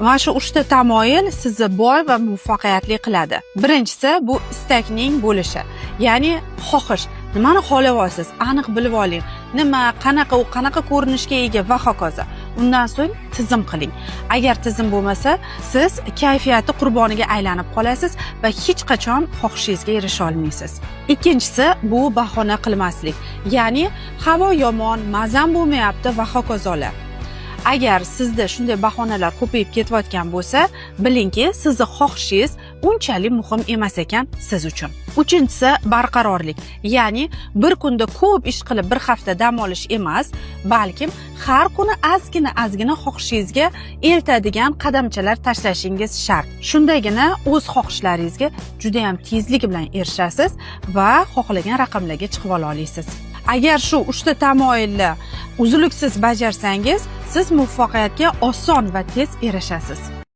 Mana shu uchta tamoyil sizni boy va muvaffaqiyatli qiladi. Birinchisi bu istakning bo'lishi, ya'ni xohish. Nimani xohlayapsiz, aniq bilib oling. Nima, qanaqa, u qanaqa ko'rinishga ega va hokazo. Undan so'ng tizim qiling. Agar tizim bo'lmasa, siz kayfiyati qurboniga aylanib qolasiz va hech qachon xohishingizga erisha olmaysiz. Ikkinchisi bu bahona qilmaslik, ya'ni havo yomon, mazam bo'lmayapti va hokazolar. Agar sizda shunday bahonalar ko'payib ketayotgan bo'lsa, bilingki, sizni xohishingiz unchalik muhim emas ekan siz uchun. Uchinchisi barqarorlik, ya'ni bir kunda ko'p ish qilib, bir hafta dam olish emas, balkim har kuni ozgina ozgina xohishingizga eltadigan qadamchalar tashlashingiz shart. Shundagina o'z xohishlaringizga juda ham tezlik bilan erishasiz va xohlagan raqamlarga chiqib ola olasiz. Agar shu uchta tamoyilni uzluksiz bajarsangiz, siz muvaffaqiyatga oson va tez erishasiz.